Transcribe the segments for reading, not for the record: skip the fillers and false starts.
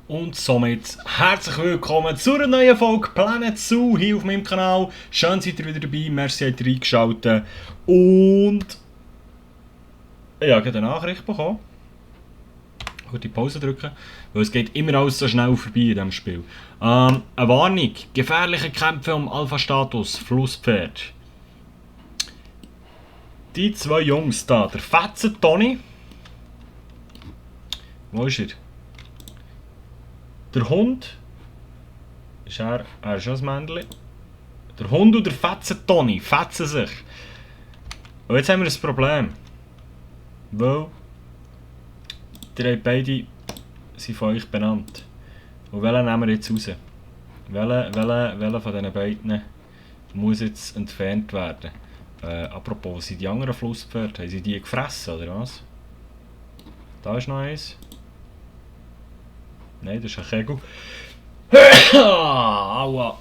Und somit herzlich willkommen zu einer neuen Folge Planet Zoo hier auf meinem Kanal. Schön seid ihr wieder dabei, merci habt ihr eingeschaltet. Und ich habe gerade eine Nachricht bekommen. Ich würde die Pause drücken, weil es geht immer alles so schnell vorbei in diesem Spiel. Eine Warnung, gefährliche Kämpfe um Alpha-Status, Flusspferd. Die zwei Jungs da, der Fetzen Toni. Wo ist er? Der Hund. Ist er ist schon ein Männchen. Der Hund und der Fetzen Toni fetzen sich. Und jetzt haben wir ein Problem. Weil die beide sind von euch benannt. Und welchen nehmen wir jetzt raus? Welcher von diesen beiden muss jetzt entfernt werden? Apropos, sind die anderen Flusspferde? Haben sie die gefressen oder was? Da ist noch eins. Nein, das ist ein Kegel. Aua!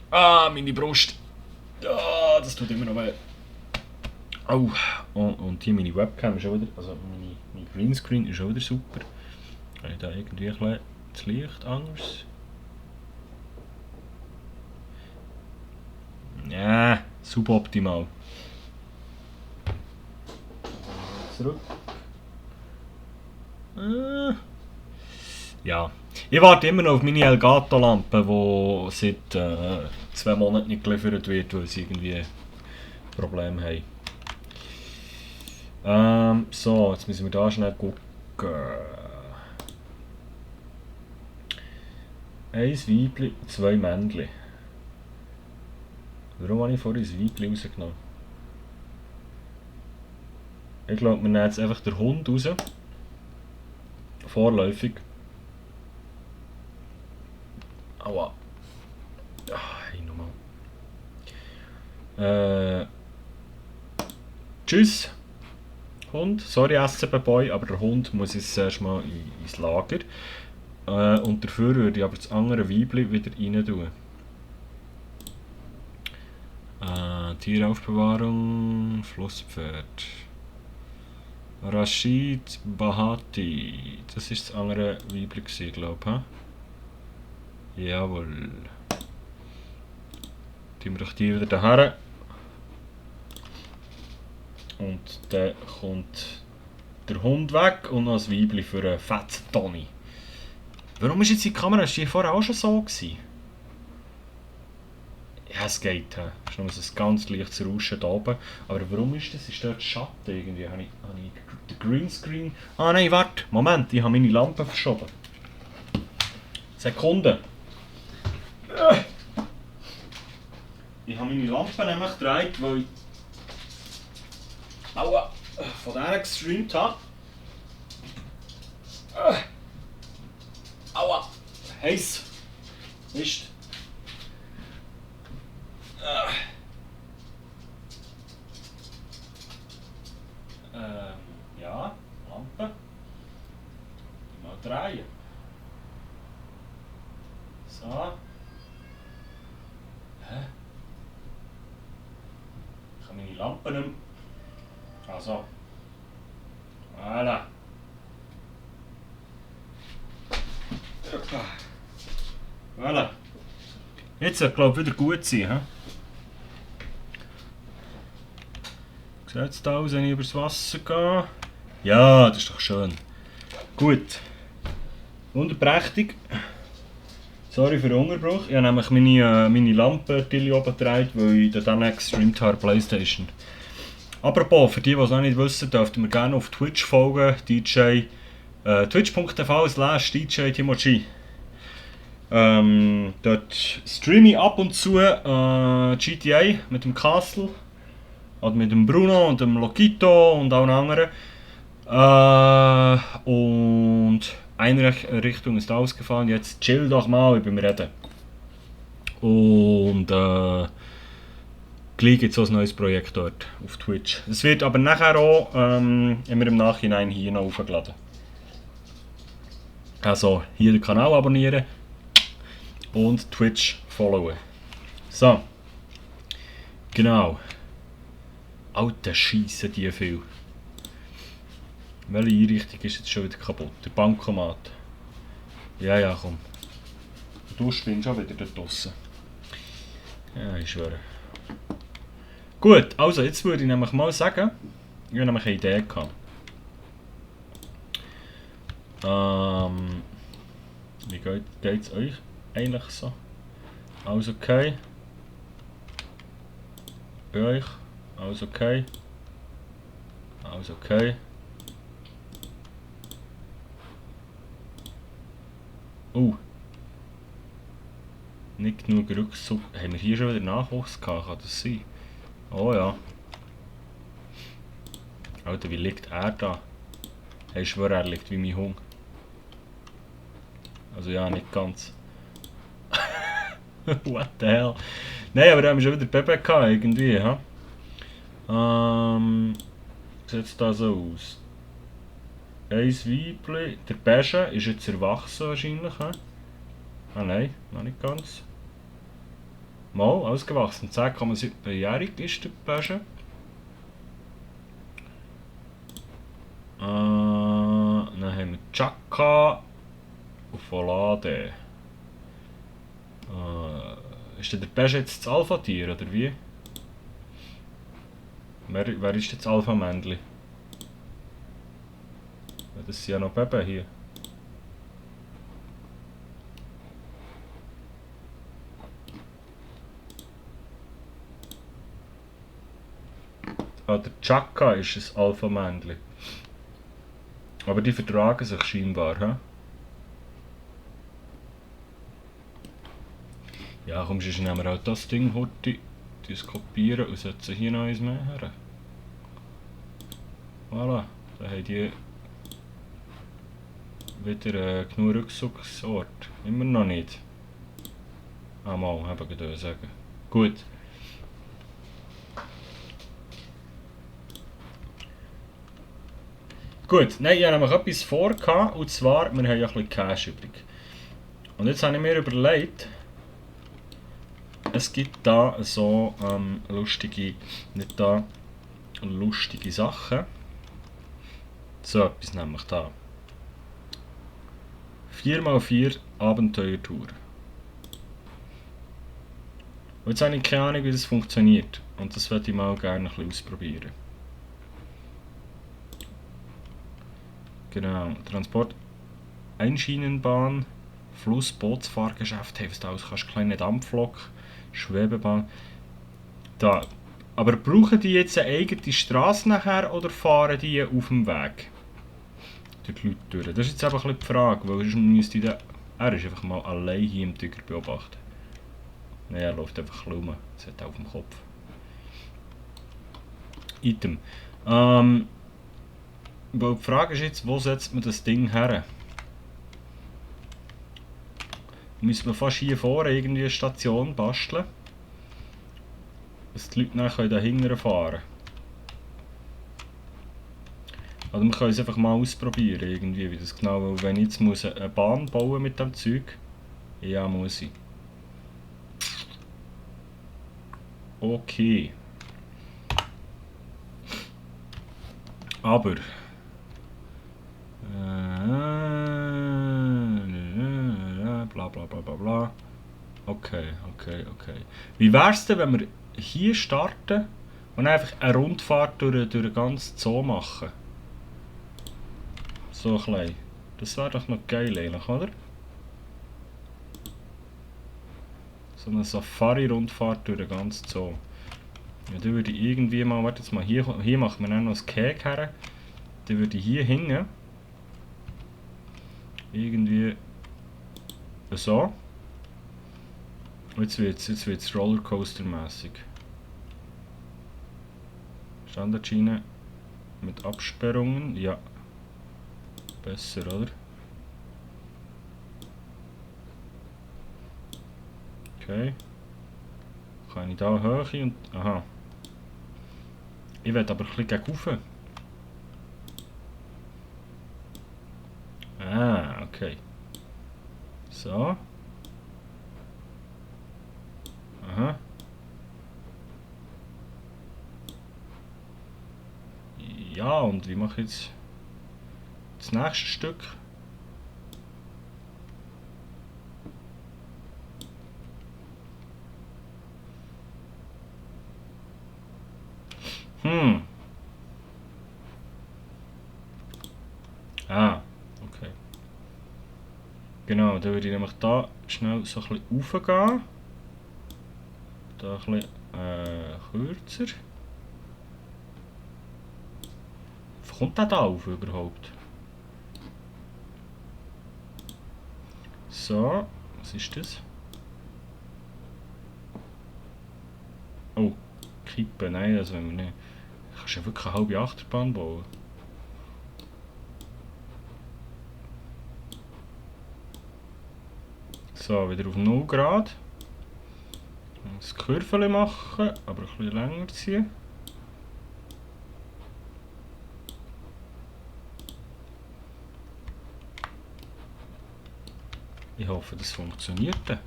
Ah, meine Brust! Ah, das tut immer noch weh. Au! Und hier meine Webcam ist auch wieder, also mein Greenscreen ist auch wieder super. Habe ich da irgendwie ein bisschen das Licht anders? Ja, suboptimal. Zurück. Ja. Ich warte immer noch auf meine Elgato-Lampe, die seit 2 Monaten nicht geliefert wird, weil sie irgendwie Probleme haben. So, jetzt müssen wir da schnell gucken. Eins Weibli, 2 Männchen. Warum habe ich vorhin das Weibli rausgenommen? Ich glaube, wir nehmen jetzt einfach den Hund raus. Vorläufig. Aua. Hey, nochmal. Tschüss. Hund. Sorry, SCP-Boy, aber der Hund muss jetzt erstmal ins Lager. Und dafür würde ich aber das andere Weibli wieder rein tun. Tieraufbewahrung, Flusspferd. Rashid Bahati. Das ist das andere Weibli, glaube ich. Jawohl. Tun wir doch die wieder daher. Und dann kommt der Hund weg und noch ein Weibli für einen fetten Toni. Warum ist jetzt die Kamera? Ist die vorher auch schon so gewesen? Ja, es geht. Es ist nur ein ganz leichtes Rauschen da oben. Aber warum ist das? Ist dort Schatten irgendwie? Habe ich den Greenscreen... Ah nein, warte. Moment, ich habe meine Lampe verschoben. Sekunde. Ich habe meine Lampe nämlich gedreht, weil ich... Aua! Von der gestreamt habe. Aua! Heiß! Mist! Ja, Lampe. Mal drehen. So. Hä? Ich habe meine Lampe nicht mehr. Also. Voilà. Voilà. Jetzt sollte glaube ich wieder gut sein. He? Sieht es da aus, wenn ich übers Wasser gehe? Ja, das ist doch schön. Gut. Wunderprächtig. Sorry für den Unterbruch. Ich habe nämlich meine Lampe oben gedreht, weil ich dann gestreamt habe Playstation. Apropos, für die, die es noch nicht wissen, dürft ihr mir gerne auf Twitch folgen. DJ twitch.tv/DJ Timochi. Dort streame ich ab und zu GTA mit dem Castle. Oder mit dem Bruno und dem Lokito und allen anderen. Und eine Richtung ist ausgefallen. Jetzt chill doch mal beim Reden. Und gleich gibt es ein neues Projekt dort auf Twitch. Es wird aber nachher auch immer im Nachhinein hier noch aufgeladen. Also hier den Kanal abonnieren und Twitch followen. So. Genau. Alter Scheisse die viel. Welche Einrichtung ist jetzt schon wieder kaputt? Der Bankomat. Ja, ja, komm. Du spinnst schon wieder dort draussen. Ja, ich schwöre. Gut, also jetzt würde ich nämlich mal sagen, ich habe nämlich eine Idee gehabt. Wie geht es euch eigentlich so? Alles okay? Bei euch? Alles okay? Alles okay? Nicht genug Rückzug. Haben wir hier schon wieder Nachwuchs gehabt? Kann das sein? Oh ja. Alter, wie liegt er da? Hey, ich schwöre, er liegt wie mein Hund. Also ja, nicht ganz. What the hell? Nein, aber da haben wir schon wieder Pepe gehabt, irgendwie, ha? Wie sieht es da so aus? Eins Weibli. Der Beige ist jetzt erwachsen wahrscheinlich, ha? Ah nein, noch nicht ganz. Mal, ausgewachsen. 10,7-jährig ist der Beige. Dann haben wir Chaka und Volade. Ist der Beige jetzt das Alpha-Tier, oder wie? Wer ist jetzt das Alpha-Männchen? Das sind ja noch Baby hier. Ah, der Chaka ist ein Alpha-Männchen. Aber die vertragen sich scheinbar, hä? Ja, komm, sonst nehmen wir halt das Ding heute, das kopieren und setzen hier noch eins mehr her. Voilà, dann haben die wieder genug Rückzugsort. Immer noch nicht. Ah, mal, eben gerade sagen. Gut. Gut, nein, ich habe nämlich etwas vor, und zwar, wir haben ja ein bisschen Cash übrig. Und jetzt habe ich mir überlegt, es gibt da so lustige, nicht da, lustige Sachen. So etwas nämlich da. 4x4 Abenteuertour. Und jetzt habe ich keine Ahnung, wie das funktioniert. Und das würde ich mal gerne ein bisschen ausprobieren. Genau, Transport, Einschienenbahn, Fluss, Bootsfahrgeschäft, hey, was da alles kannst, kleine Dampflok, Schwebebahn. Da. Aber brauchen die jetzt eine eigene Straße nachher oder fahren die auf dem Weg? Durch die Leute durch. Das ist jetzt einfach ein bisschen die Frage, weil sonst müsste ich er ist einfach mal allein hier im Tiger beobachten. Nein, er läuft einfach rum. Das hat er auf dem Kopf. Item. Weil die Frage ist jetzt, wo setzt man das Ding her? Müssen wir fast hier vorne irgendwie eine Station basteln, dass die Leute nachher da hinten fahren können. Oder wir können es einfach mal ausprobieren, irgendwie, wie das genau, weil wenn ich jetzt muss eine Bahn bauen mit dem Zeug, ja, muss ich. Okay. Aber bla bla bla bla bla. Okay. Wie wär's denn, wenn wir hier starten und einfach eine Rundfahrt durch den ganzen Zoo machen? So klein. Das wäre doch noch geil eigentlich, oder? So eine Safari-Rundfahrt durch den ganzen Zoo. Ja, dann würde ich irgendwie mal, warte jetzt mal, hier machen wir dann noch das Cake her. Dann würde ich hier hängen. Irgendwie so. Jetzt wird's Rollercoaster-mäßig. Standardschiene mit Absperrungen, ja. Besser, oder? Okay. Kann ich da hoch und... Aha. Ich will aber ein bisschen gegen rauf. Ah, okay. So. Aha. Ja, und wie mache ich jetzt das nächste Stück? Hm. Ah, okay. Genau, dann würde ich nämlich da schnell so ein bisschen raufgehen. Da ein bisschen kürzer. Wie kommt der da auf überhaupt? So, was ist das? Oh, Kippen, nein, das wollen wir nicht. Du kannst ja wirklich eine halbe Achterbahn bauen. So, wieder auf 0 Grad. Das Kurvel machen, aber ein bisschen länger ziehen. Ich hoffe, das funktioniert dann.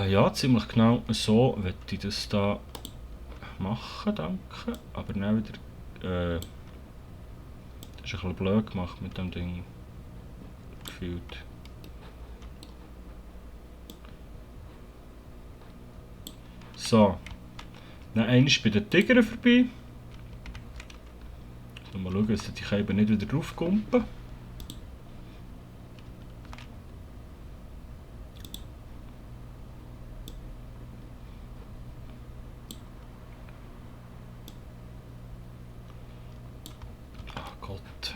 Ja, ziemlich genau so werde ich das da machen, danke. Aber dann wieder, das ist ein bisschen blöd gemacht mit dem Ding. Gefühlt. So. Dann einmal bei den Tigern vorbei. So, mal schauen, dass die Käben nicht wieder draufkumpen. Ach Gott.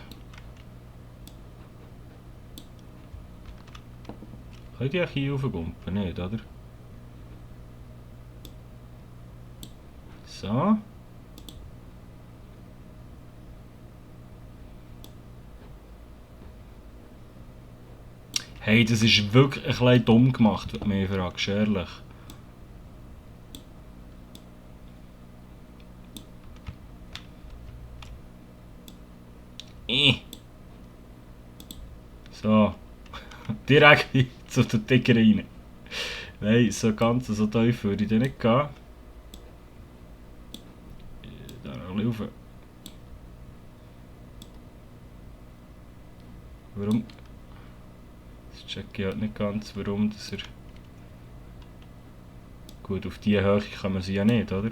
Können die auch hier raufkumpen? Nicht, oder? So. Hey, das ist wirklich ein bisschen dumm gemacht, wenn du mich fragst, ehrlich. So. Direkt zu den Tiger rein. Nein, so ganz so tief würde ich da nicht gehen. Da noch ein bisschen rauf. Warum? Das check ich halt nicht ganz, warum dass er... Gut, auf diese Höhe kann man sie ja nicht, oder?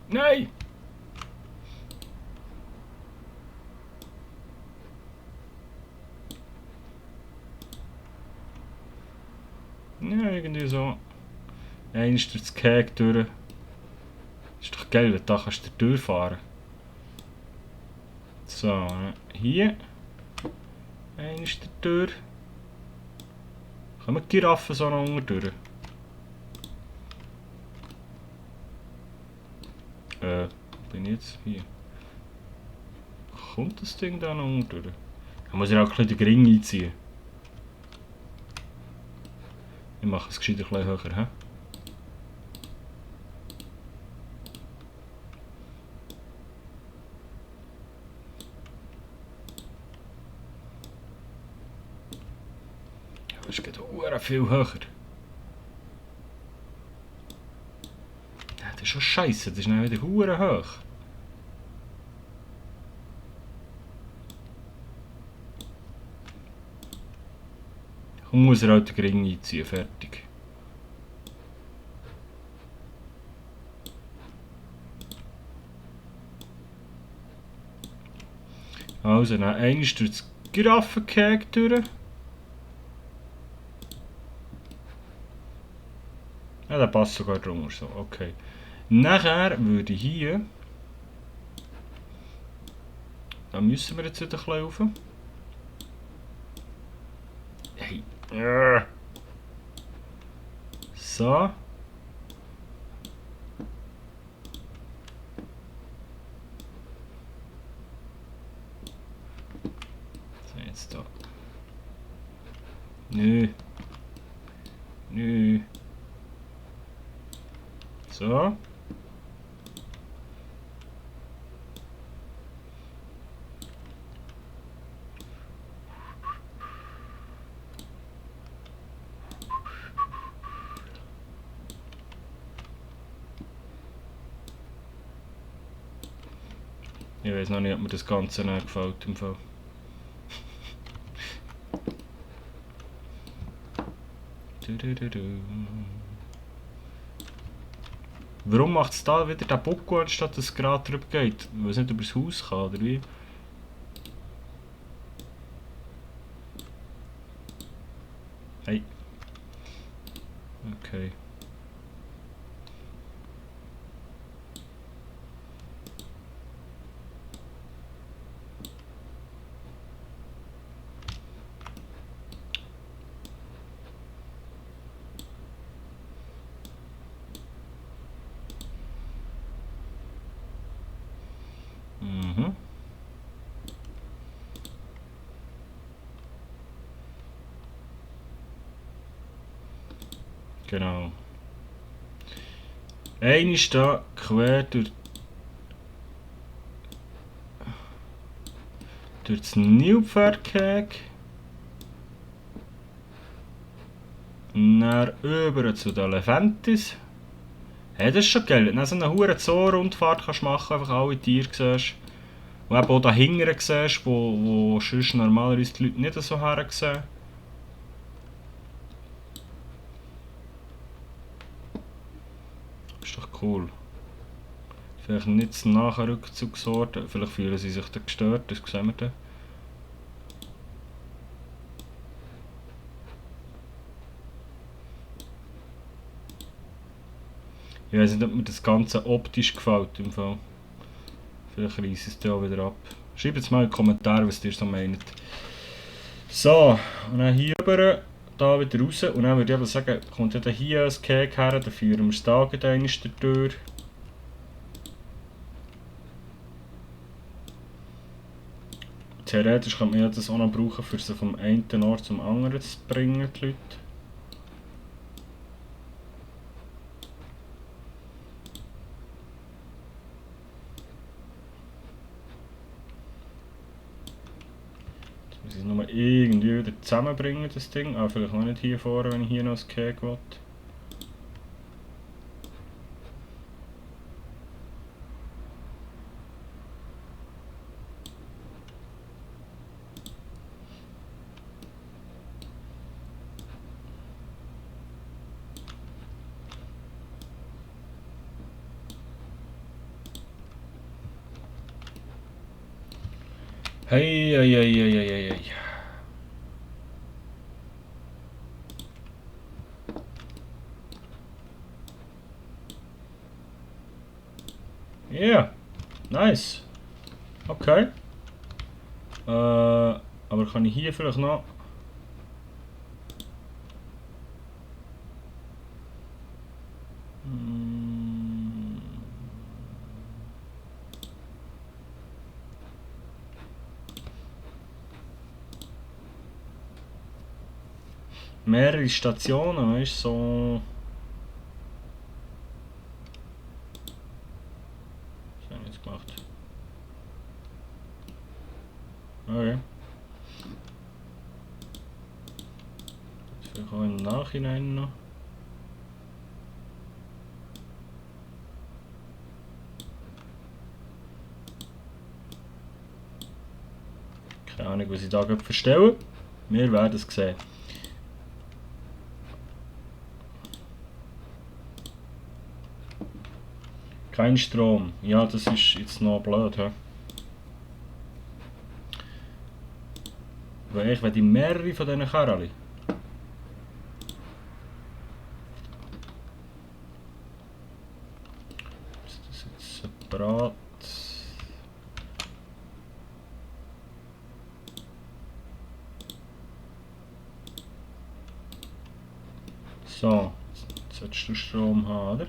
Nein! Ja, irgendwie so. Einmal durch das Gehege durch. Ist doch geil, da kannst du durchfahren. So, hier. Einmal durch. Kommen die Giraffen so noch unten durch? Bin ich jetzt hier? Kommt das Ding da noch unten durch? Da muss ich auch ein bisschen den Ring einziehen. Ich mache es gescheiter ein bisschen höher, hä? Das geht auch viel höher. Ja, das ist schon scheiße, das ist dann wieder hure hoch. Und muss er halt den Ring einziehen, fertig. Also, dann einmal durch das Giraffengehege durch. Ja, der passt sogar drunter, so, okay. Nachher würde ich hier... Da müssen wir jetzt wieder ein bisschen rauf. Hey. So. So, jetzt da. Nö. Nö. So. Ich weiß noch nicht, ob mir das Ganze nicht gefällt im Fall. Warum macht es da wieder den Buckel, anstatt dass es gerade drüber geht? Weil es nicht über das Haus kann, oder wie? Hey. Okay. Mhm. Genau. Einer ist da quer durch das Nilpferdgehege. Dann über zu den Elefantis. Hey, das ist schon geil, wenn du so eine hure Zoo-Rundfahrt kannst machen, einfach alle Tiere siehst. Und eben auch da hinten siehst, wo sonst normalerweise die Leute nicht so her sehen. Ist doch cool. Vielleicht nicht zum Nachrückzugsort, vielleicht fühlen sie sich dann gestört, das sehen wir dann. Ich weiß nicht, ob mir das Ganze optisch gefällt im Fall. Vielleicht reiße ich es dann auch wieder ab. Schreibt jetzt mal in die Kommentare, was ihr so meint. So, und dann hier rüber, da wieder raus. Und dann würde ich aber sagen, kommt ja hier ein Cake her, dann führen wir das Tag durch. Theoretisch kann man ja das auch noch brauchen, um sie vom einen Ort zum anderen zu bringen, die Leute. Jetzt muss ich es nur irgendwie wieder zusammenbringen, das Ding. Aber vielleicht noch nicht hier vorne, wenn ich hier noch ein Cake will. Hey, hey, hey, hey, hey, hey. Yeah, nice. Okay. Aber kann ich hier vielleicht noch... mehrere Stationen, weißt du, so... Was habe ich jetzt gemacht? Okay. Vielleicht auch im Nachhinein noch. Keine Ahnung, was ich da gerade verstelle. Wir werden es sehen. Kein Strom. Ja, das ist jetzt noch blöd. He? Weil ich will die mehrere von diesen Karren. Ist das jetzt separat? So, jetzt solltest du Strom haben, oder?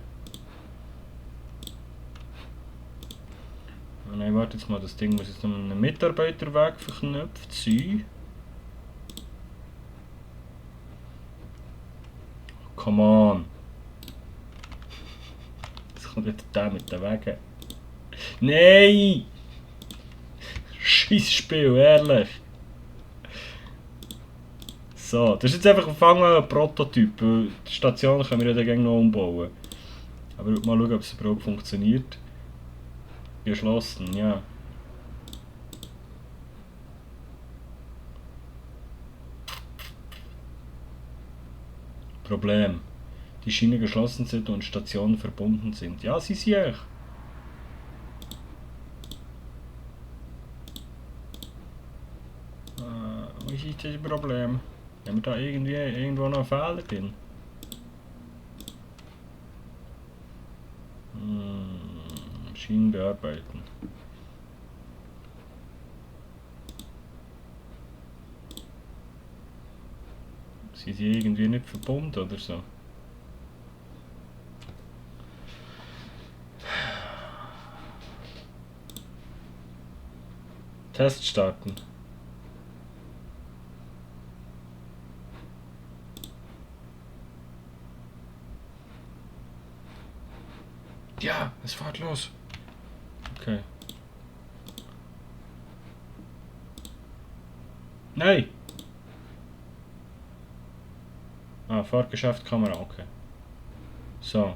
Oh nein, warte jetzt mal, das Ding muss jetzt noch einen Mitarbeiterweg verknüpft sein. Come on! Jetzt kommt wieder der mit den Wegen. Nein! Scheiß Spiel, ehrlich! So, das ist jetzt einfach ein Prototyp. Die Station können wir ja dann gerne noch umbauen. Aber mal schauen, ob es überhaupt funktioniert. Geschlossen, ja. Problem. Die Schienen geschlossen sind und Stationen verbunden sind. Ja, sie sind echt. Wo ist das Problem? Haben wir da irgendwo noch einen Fehler drin? Schienen bearbeiten. Sind sie irgendwie nicht verbunden oder so? Test starten. Ja, es fährt los. Okay. Nein! Ah, Fahrgeschäft, Kamera, okay. So.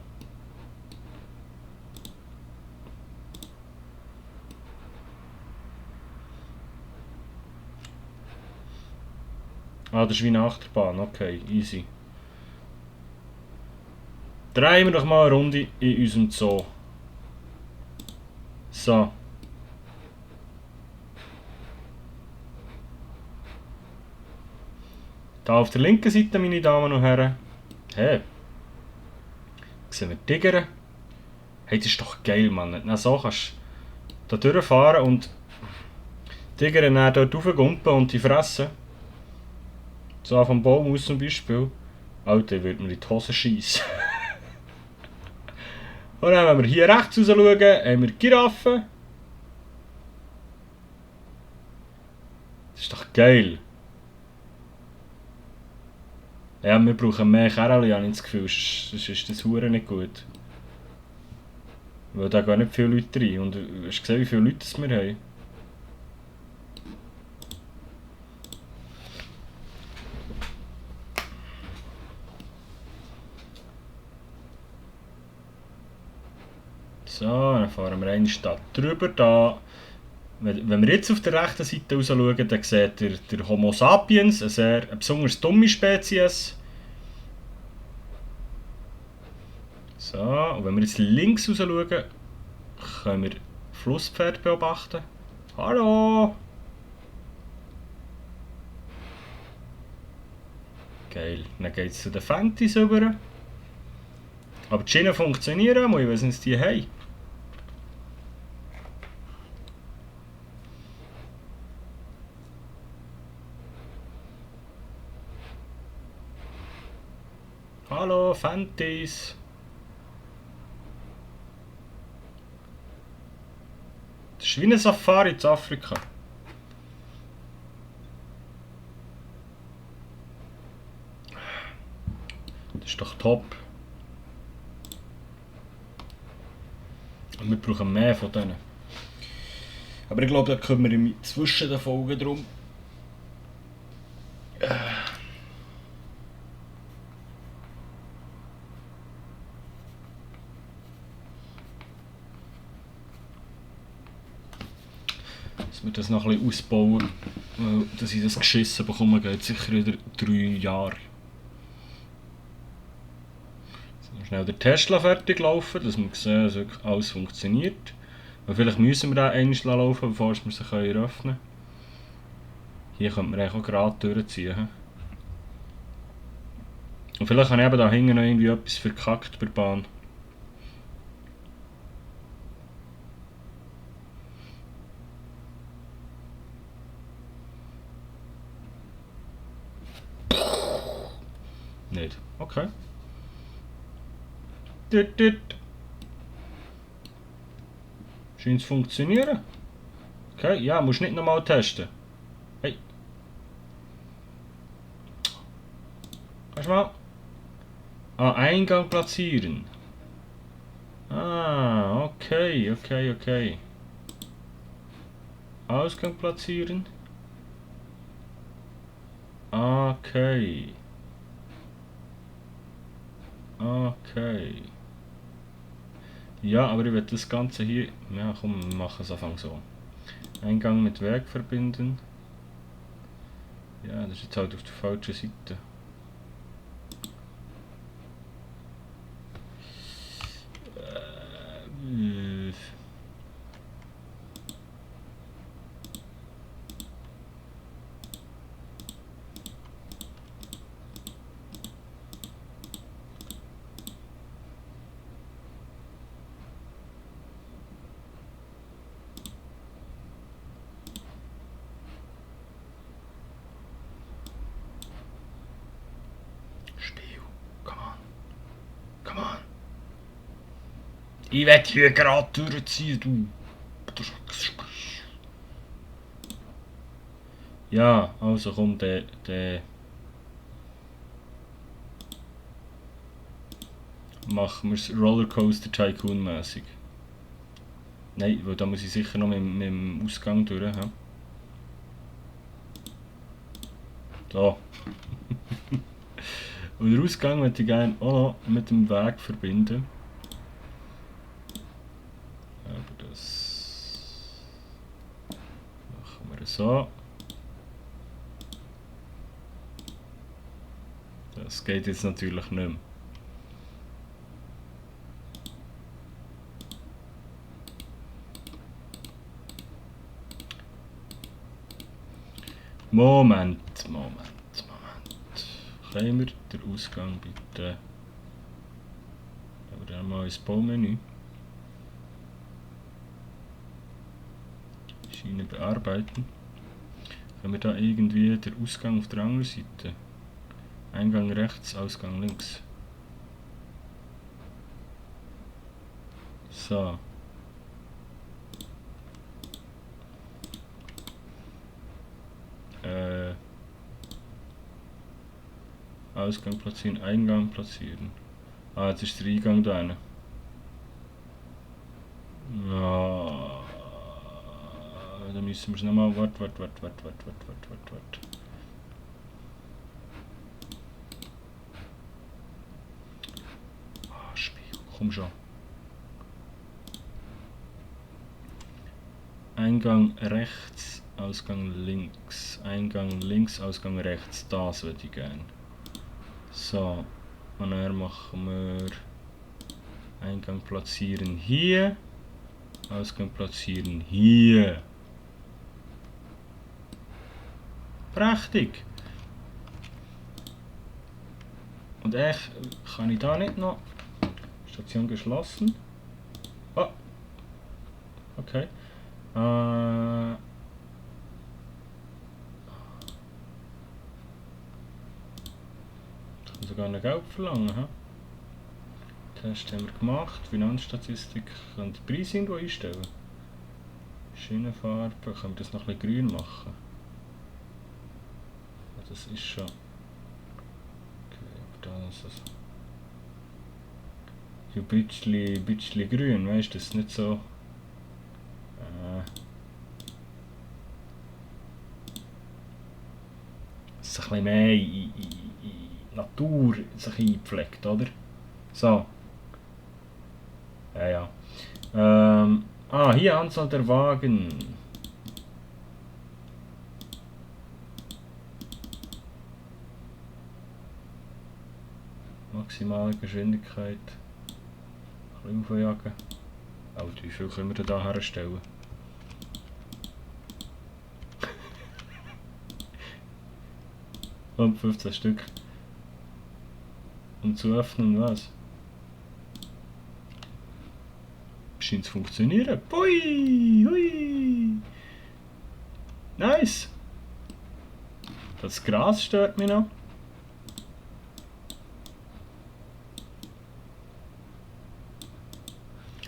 Ah, das ist wie eine Achterbahn, okay, easy. Drehen wir doch mal eine Runde in unserem Zoo. So. Da auf der linken Seite, meine Damen und Herren. Hey. Sehen wir Tiger. Hey, das ist doch geil, Mann. Na, so kannst du da durchfahren und Tiger dann dort raufgumpen und die fressen. So vom Baum aus zum Beispiel. Alter, würde mir in die Hose schießen. Und dann, wenn wir hier rechts raus schauen, haben wir Giraffen. Das ist doch geil. Ja, wir brauchen mehr Kerl, habe ich das Gefühl, sonst ist das Huren nicht gut. Weil da gehen nicht viele Leute rein. Und hast du gesehen, wie viele Leute wir haben? So, dann fahren wir eine Stadt drüber. Da, wenn wir jetzt auf der rechten Seite raus schauen, dann seht ihr der Homo sapiens, eine besonders dumme Spezies. So, und wenn wir jetzt links raus schauen, können wir Flusspferd beobachten. Hallo! Geil, dann geht es zu den Fantis rüber. Aber die Schienen funktionieren auch, ich weiß nicht, die haben. Hallo, Fantis! Das ist wie eine Safari in Afrika. Das ist doch top. Und wir brauchen mehr von denen. Aber ich glaube, da kümmere ich mich zwischen den Folgen drum. Dass wir das noch ein bisschen ausbauen. Weil, dass ich das geschissen bekomme, geht sicher wieder 3 Jahre. Jetzt schnell den Tesla fertig laufen, dass wir sehen, dass wirklich alles funktioniert. Weil vielleicht müssen wir da einmal laufen, bevor wir sie öffnen können. Hier könnte man eigentlich auch gerade durchziehen. Und vielleicht habe ich eben da hinten noch irgendwie etwas verkackt bei der Bahn. Nicht. Okay. Scheint zu funktionieren. Okay, ja, musst nicht nochmal testen. Hey. Kannst du mal... Ah, Eingang platzieren. Ah, okay, okay, okay. Ausgang platzieren. Okay. Okay. Ja, aber ich will das Ganze hier... Ja, komm, wir machen es einfach so. Eingang mit Weg verbinden. Ja, das ist jetzt halt auf der falschen Seite. Ich will hier gerade durchziehen, du. Ja, also komm, der machen wir es Rollercoaster Tycoon mäßig. Nein, weil da muss ich sicher noch mit dem Ausgang durch. Ja? So. Und den Ausgang möchte ich gerne auch noch mit dem Weg verbinden. Aber das machen wir so. Das geht jetzt natürlich nicht mehr. Moment. Können wir den Ausgang bitte... Aber dann mal ins Baumenü. Schiene bearbeiten. Können wir da irgendwie den Ausgang auf der anderen Seite? Eingang rechts, Ausgang links. So. Ausgang platzieren, Eingang platzieren. Ah, jetzt ist der Eingang da rein. Ja, dann müssen wir es nochmal. Warte. Ah, Spiel, komm schon. Eingang rechts, Ausgang links. Eingang links, Ausgang rechts. Das würde ich gerne. So, und dann machen wir Eingang platzieren hier, Ausgang platzieren hier. Prächtig! Und echt, kann ich da nicht noch? Station geschlossen. Oh! Okay. Sogar eine Geld verlangen. He? Test haben wir gemacht. Finanzstatistik. Können die Preise irgendwo einstellen? Schienenfarbe. Können wir das noch ein bisschen grün machen? Das ist schon. Okay, aber da ist es. So ein bisschen grün, weißt du, das ist nicht so. Das ist ein bisschen mehr in Natur sich eingepflegt, oder? So. Ja. Hier Anzahl der Wagen. Maximale Geschwindigkeit. Ein bisschen aufjagen. Alter, wie viel können wir da herstellen? Und 15 Stück. Um zu öffnen, was? Scheint zu funktionieren. Pui, hui. Nice. Das Gras stört mich noch.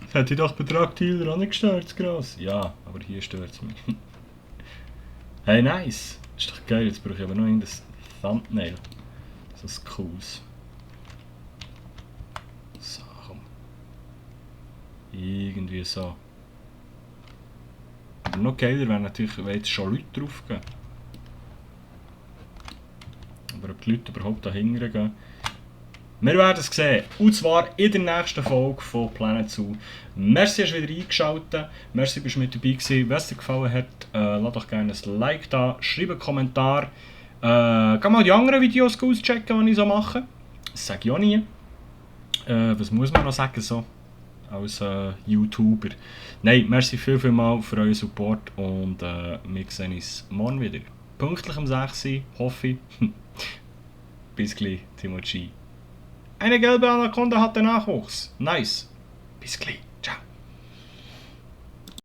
Das hätte ich doch bei Traktiler auch nicht gestört, das Gras. Ja, aber hier stört es mich. Hey, nice. Ist doch geil, jetzt brauche ich aber noch irgendein Thumbnail. So ein cooles. So, komm. Irgendwie so. Aber noch geiler wäre natürlich, wenn jetzt schon Leute drauf gehen. Aber ob die Leute überhaupt dahinter gehen. Wir werden es sehen. Und zwar in der nächsten Folge von Planet Zoo. Merci, dass du wieder eingeschaltet. Merci, dass du mit dabei gewesen. Wenn es dir gefallen hat, lass doch gerne ein Like da, schreib einen Kommentar. Geh mal die anderen Videos auschecken, die ich so mache. Das sage ich auch nie. Was muss man noch sagen so? Als YouTuber. Nein, merci vielmals für euren Support und wir sehen uns morgen wieder. Pünktlich um 6 Uhr, hoffe ich. Bis gleich, Timochi. Eine gelbe Anaconda hat den Nachwuchs. Nice. Bis gleich.